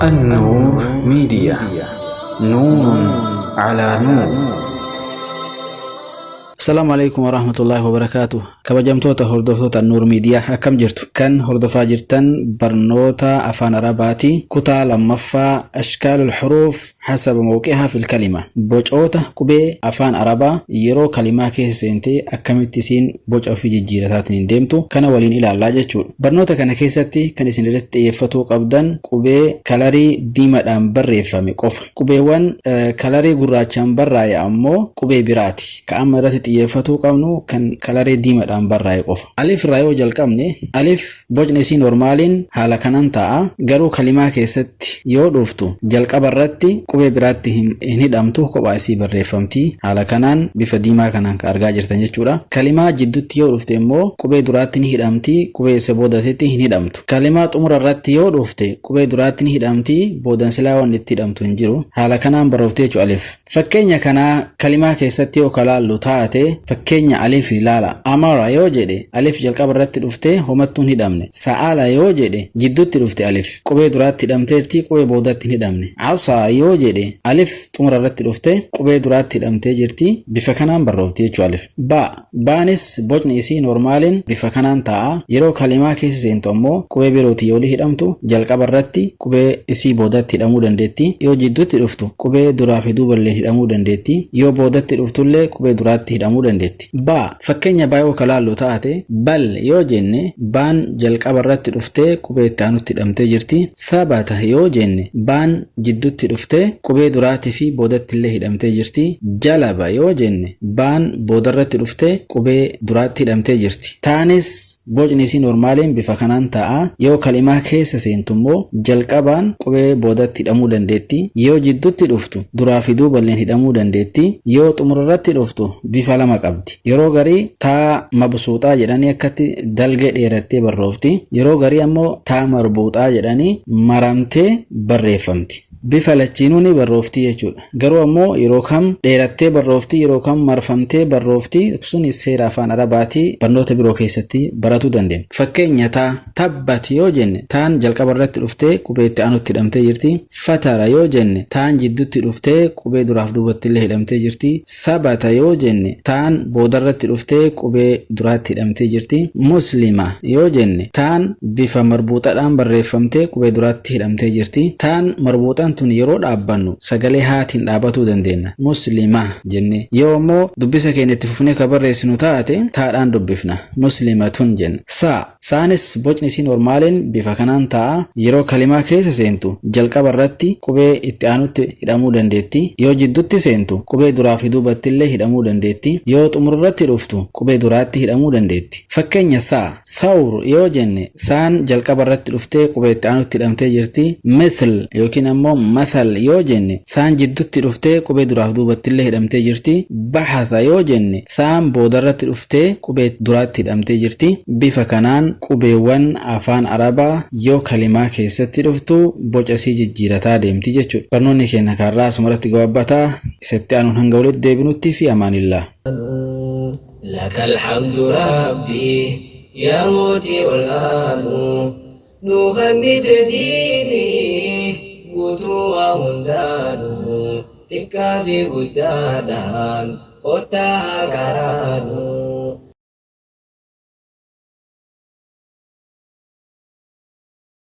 النور ميديا، نور على نور. Asalaamu alaikum warahmatullaahi wabarakaatu. Kabajamtoota hordoftoota Nuur Miidiyaa, akkam jirtu? Kan hordofaa jirtan barnoota afaan Arabaati. Kutaa lammaffaa, ashkaalul huruuf hasaba mawqihaa fil kalima. Bocoota qubee afaan Arabaa yeroo kalimaa keessa seentee akkamitti isiin boca ofii jijjiirataatiin hin deemtu kana waliin ilaallaa jechuudha. Barnoota kana keessatti kan isin irratti xiyyeeffatuu qabdan qubee kalarii diimadhaan barreeffame qofa. Qubeewwan kalarii gurraachaan barraa'e ammoo qubee biraati. Ka amma irratti xiyyeeffatuu qabnu kan kalarii diimadhaan barraa'e qofa. Alif irraa yoo jalqabne, alif bocni isii normaaliin haala kanan ta'a. Garuu kalimaa keessatti yoo dhuftu jalqaba irratti qubee biraatti hin hidhamtu, kophaa isii barreeffamti. Haala kanaan bifa diimaa kanaan kan argaa jirtan jechuudha. Kalimaa jidduutti yoo dhufte immoo qubee duraatti ni hidhamti, qubee isa boodatetti hin hidhamtu. Kalimaa xumura irratti yoo dhufte qubee duraatti ni hidhamti, boodan silaa wanni itti hidhamtu hin jiru. Haala kanaan barroofti jechuudha alif. Fakkeenya kanaa kalimaa keessatti yoo kalaallu taate, fakkeenya alif ilaala. Amara yoo jedhe, alif jalqaba irratti dhufte homattuu hin hidhamne. Sa'ala yoo jedhe, jidduutti dhufte alif. Qubee duraatti hidhamteerti, qubee boodatti hin hidhamne. Asaa yoo jedhe, alif xumura irratti dhufte qubee duraatti hidhamtee jirti. Bifa kanaan barroofti jechuudha alif. Ba. Baanis bocni isii normaaliin bifa kanaan ta'a. Yeroo kalimaa keessa seentu ammoo qubee birootiin yoo hidhamtu jalqaba irratti qubee isii boodatti hidhamuu dandeetti. Yoo jidduutti dhuftu qubee duraa fi duuballeen hidhamuu dandeetti. Yoo boodatti dhuftullee qubee duraatti hidhamuu dandeetti. Ba. Fakkeenya baa yoo kalaallu taate, bal yoo jenne, baan jalqaba irratti dhuftee qubee itti aanutti hidhamtee jirti. Thabata yoo jenne, baan jidduutti dhuftee qubee duraatii fi boodatti illee hidhamtee jirti. Jalaba yoo jenne, baan boodarratti dhuftee qubee duraatti hidhamtee jirti. Taanis bocni isii normaaliin bifa kanaan ta'a. Yoo kalimaa keessa seentu immoo jalqabaan qubee boodatti hidhamuu dandeetti. Yoo jidduutti dhuftu duraa fi duuballeen hidhamuu dandeetti. Yoo xumurarratti dhuftu bifa lama qabdi. Yeroo garii taa mabsuuxaa jedhanii akkatti dalgee dheerattee barroofti. Yeroo garii ammoo taa marbuuxaa jedhanii maramtee barreeffamti. Bifa lachiinuu ni barroofti jechuudha. Garuu ammoo yeroo kam dheerattee barroofti, yeroo kam marfamtee barroofti, suni seera afaan Arabaatii, barnoota biroo keessatti baratuu dandeenya. Fakkeenya taa tabbat yoo jenne, taan jalqaba irratti dhuftee qubee itti aanutti hidhamtee jirti. Fatara yoo jenne, taan jidduutti dhuftee qubee duraaf duubatti illee hidhamtee jirti. Sabata yoo jenne, taan boodarratti dhuftee qubee duraatti hidhamtee jirti. Muslima yoo jenne, taan bifa marbuuxadhaan barreeffamtee qubee duraatti hidhamtee jirti. Taan marbuuxaan tun yeroo dhaabbannu sagalee haatiin dhaabatuu dandeenya. Muslima jenne. Yoo immoo dubbisa keenya itti fufnee ka barreessinu taate, taadhaan dubbifna. Muslimatun jenna. Saa. Saanis bocni isii normaaliin bifa kanaan ta'a. Yeroo kalimaa keessa seentu jalqaba irratti qubee itti aanutti hidhamuu dandeetti. Yoo jidduutti seentu qubee duraa fi duubatti illee hidhamuu dandeetti. Yoo xumurarratti dhuftu qubee duraatti hidhamuu dandeetti. Fakkeenya saa. Sawr yoo jenne, saan jalqaba irratti dhuftee qubee itti aanutti hidhamtee jirti. Mithl yookiin ammoo masal yoo jenne, saan jidduutti dhuftee qubee duraaf duubatti illee hidhamtee jirti. Bahatha yoo jenne, saan boodarratti dhuftee qubee duraatti hidhamtee jirti. Bifa kanaan qubeewwan afaan Arabaa yoo kalimaa keessatti dhuftu boca isii jijjiirataa deemti jechuudha. Barnoonni keenya kaarraa asumarratti gabaabbataa. Isatti aanuun hanga walitti deebinutti fi amaanillah. لك الحمد ربي يا موتي الآن نغني تديني قوتوا هندانو تكافي قدادان قطاها كرانو.